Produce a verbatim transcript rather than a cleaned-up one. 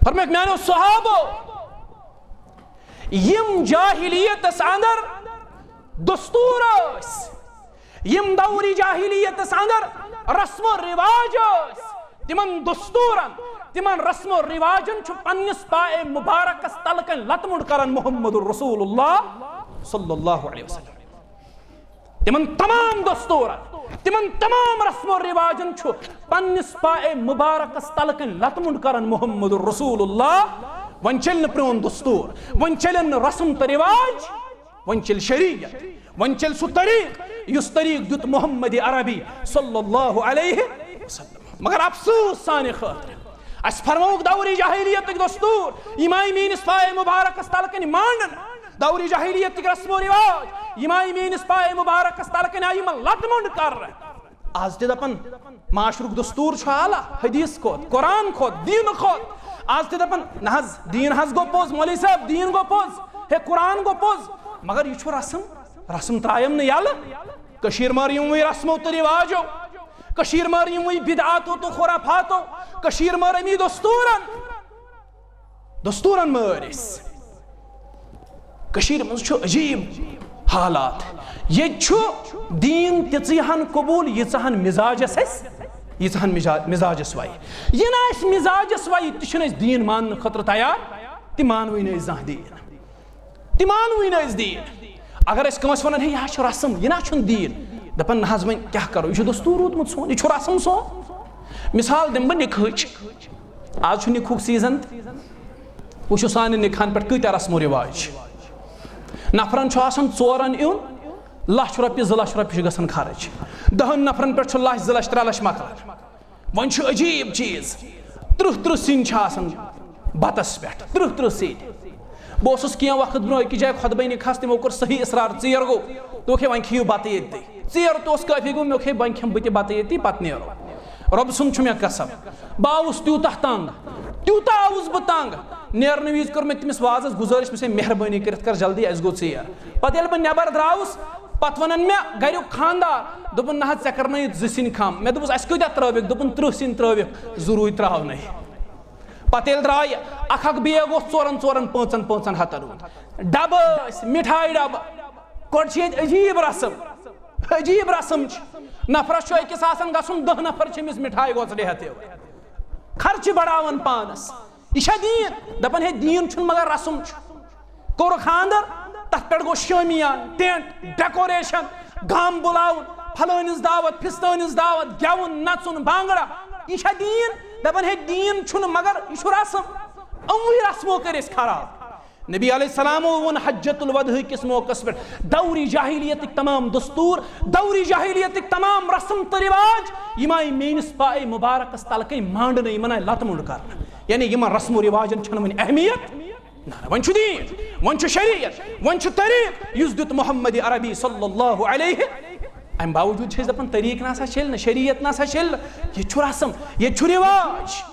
فرمٲیِکھ میانیو صحابو، یِم جاہلیتس اندر دستور ٲسۍ، یِم دورِ جاہلیتس اندر رسم و رواج ٲسۍ، تِمن دستورن، تِمن رسم و رواجن چھُ پننِس پائے مبارکس تلہٕ کنۍ لتہٕ مُنڈ کران محمد رسول اللہ صلی اللہ علیہ وسلم۔ تِمن تمام دستورن، تِمن تمام رسم و رواجن چھُ پننِس پائے مبارکس تلہٕ کنۍ لتہٕ مُنڈ کران محمد رسول اللہ۔ وۄنۍ چلہِ نہٕ پرون دستور، وۄنۍ چلن نہٕ رسم تہٕ رواج، وۄنۍ چلہِ شریعت، وۄنۍ چلہِ سُہ طریق یُس طریق دیُت محمد عربی صلی اللہ علیہ وسلم۔ مگر افسوس سانہِ خٲطرٕ، اسہِ فرمووُکھ دورِ جاہلیتٕکۍ دستور، یِم آیہِ میٲنِس پائے مبارکس تلہٕ کنۍ مانڈن۔ دورِ جاہلیتٕکۍ رسم و رواج، یِم آیہِ میٲنِس پائے مبارکس تلہٕ کنۍ آیہِ یِمن لتہٕ مۄنڈ کرنہٕ۔ آز تہِ دپان معاشرُک دستور چھُ اعلیٰ، حدیث کھۄتہٕ، قرآن کھۄتہٕ، دین کھۄتہٕ۔ آز تہِ دپان نہ حظ، دین حظ گوٚو پوٚز، مولوی صٲب، دین گوٚو پوٚز، ہے، قرآن گوٚو پوٚز، مگر یہِ چھُ رسم، رسم ترٛایم نہٕ یلہٕ۔ کٔشیٖر مار یِموٕے رسمو تہٕ رواجو، کٔشیٖر مار یِموٕے بدعاتو تہٕ خرافاتو، کٔشیٖر مار اَمی دستوٗرن، دستوٗرن مٲرۍ أسۍ۔ کٔشیٖرِ منٛز چھُ عجیٖب حالات۔ ییٚتہِ چھُ دیٖن تِژٕے ہن قبوٗل، ییٖژاہ ہن مِزاجس اَسہِ، ییٖژاہ ہن مِزا-، مِزاجس وَیہِ۔ یہِ نہٕ اَسہِ مِزاجس وَیہِ، تہِ چھُنہٕ اَسہِ دیٖن ماننہٕ خٲطرٕ تیار، تہِ مانوٕے نہٕ أسۍ زانٛہہ دیٖن۔ تہِ مانوٕے نہٕ أسۍ دیٖن۔ اگر أسۍ کٲنٛسہِ وَنان، "ہے، یہِ حظ چھُ رسم، یہِ نہ حظ چھُنہٕ دیٖن"، دَپان، "نہ حظ، وۄنۍ کیٛاہ کَرو؟ یہِ چھُ دستوٗر روٗدمُت سون، یہِ چھُ رسم سون۔" مثال دِمہٕ بہٕ نِکہٕچ۔ آز چھُ نِکہُک سیٖزن تہٕ وٕچھِو سانٮ۪ن نِکہَن پٮ۪ٹھ کۭتیٛاہ رسم و رِواج چھِ۔ نفرَن چھُ آسان ژورَن یُن، لَچھ رۄپیہِ، زٕ لَچھ رۄپیہِ چھُ گژھان خرٕچ۔ دَہَن نفرَن پٮ۪ٹھ چھُ لَچھ، زٕ لَچھ، ترٛےٚ لَچھ مۄکلان۔ وۄنۍ چھُ عجیٖب چیٖز، تٕرٛہ تٕرٛہ سِنۍ چھِ آسان بَتَس پٮ۪ٹھ، تٕرٛہ تٕرٛہ سِنۍ۔ بہٕ اوسُس کینٛہہ وقت برونٛہہ أکِس جایہِ خۄطبَے نِکاحَس، تِمو کوٚر صحیح اصرار، ژیر گوٚو، دوٚپُکھ، "ہے، وۄنۍ کھیٚیِو بَتہٕ ییٚتہِ۔" ژیر تہِ اوس کٲفی گوٚو، مےٚ کھیٚیہِ، وۄنۍ کھٮ۪مہٕ بہٕ تہِ بَتہٕ ییٚتی، پَتہٕ نیرو۔ رۄبہٕ سُنٛد چھُ مےٚ قسم، بہٕ آوُس تیوٗتاہ تنٛگ، تیوٗتاہ آوُس بہٕ تنٛگ۔ نیرنہٕ وِزِ کٔر مےٚ تٔمِس وازَس گُزٲرِش، مےٚ سۭتۍ مہربٲنی کٔرِتھ کر جلدی، اَسہِ گوٚو ژیر۔ پَتہٕ ییٚلہِ بہٕ نٮ۪بَر درٛاوُس، پَتہٕ وَنان مےٚ گَریُک خانٛدار، دوٚپُن، "نہ حظ، ژےٚ کَرنٲیِتھ زٕ سِنۍ کَم۔" مےٚ دوٚپُس، "اَسہِ کۭتیٛاہ ترٛٲوِکھ؟" دوٚپُن، "تٕرٛہ سِنۍ ترٛٲوِکھ۔" زٕ روٗدۍ ترٛاونَے۔ پَتہٕ ییٚلہِ درٛاے، اَکھ اَکھ بیگ اوس ژورَن ژورَن پانٛژَن پانٛژَن ہَتَن ہُنٛد۔ ڈَبہٕ ٲسۍ، مِٹھایہِ ڈَبہٕ۔ گۄڈٕ چھِ ییٚتہِ عجیٖب رسم، عجیٖب رسم چھِ۔ نفرَس چھُ أکِس آسان گژھُن، دَہ نفر چھِ أمِس مِٹھایہِ گۄژرِ ہٮ۪تھ یِوان۔ خرچہِ بڑاوان پانس۔ یہِ چھا دیٖن؟ دپان ہے دیٖن چھُنہٕ مگر رسم چھُ۔ کوٚر خانٛدر، تتھ پٮ۪ٹھ گوٚو شٲمیان، ٹینٹ، ڈیکوریشن، گام بُلاوُن، پھلٲنِس دعوت، پھستٲنِس دعوت، گٮ۪وُن، نژُن، بانگڑا۔ یہِ چھا دیٖن؟ دپان ہے دیٖن چھُنہٕ مگر یہِ چھُ رسم۔ یِموٕے رسمو کٔرۍ أسۍ خراب۔ نبی علیہ السلامو ووٚن حجۃ الوداع کِس موقعس پٮ۪ٹھ، دورِ جاہلیتٕکۍ تمام دستور، دورِ جاہلیتٕکۍ تمام رسم تہٕ رواج، یِم آیہِ میٲنِس پائے مبارکس تلہٕ کَنۍ مانڈنہٕ، یِمن آیہِ لتہٕ مۄنڈ کرنہٕ۔ یعنی یِمن رسم و رواجن چھنہٕ وۄنۍ اہمیت۔ نہ، وۄنۍ چھُ دیٖن، وۄنۍ چھُ شریعت، وۄنۍ چھُ طریٖق یُس دیُت محمد عربی صلی اللہ علیہ۔ امہِ باوجود چھِ أسۍ دپان طریٖق نہ سا چھیٚلہِ نہٕ، شریعت نہ سا چھیٚلہِ نہٕ، ییٚتہِ چھُ رسم، ییٚتہِ چھُ رواج۔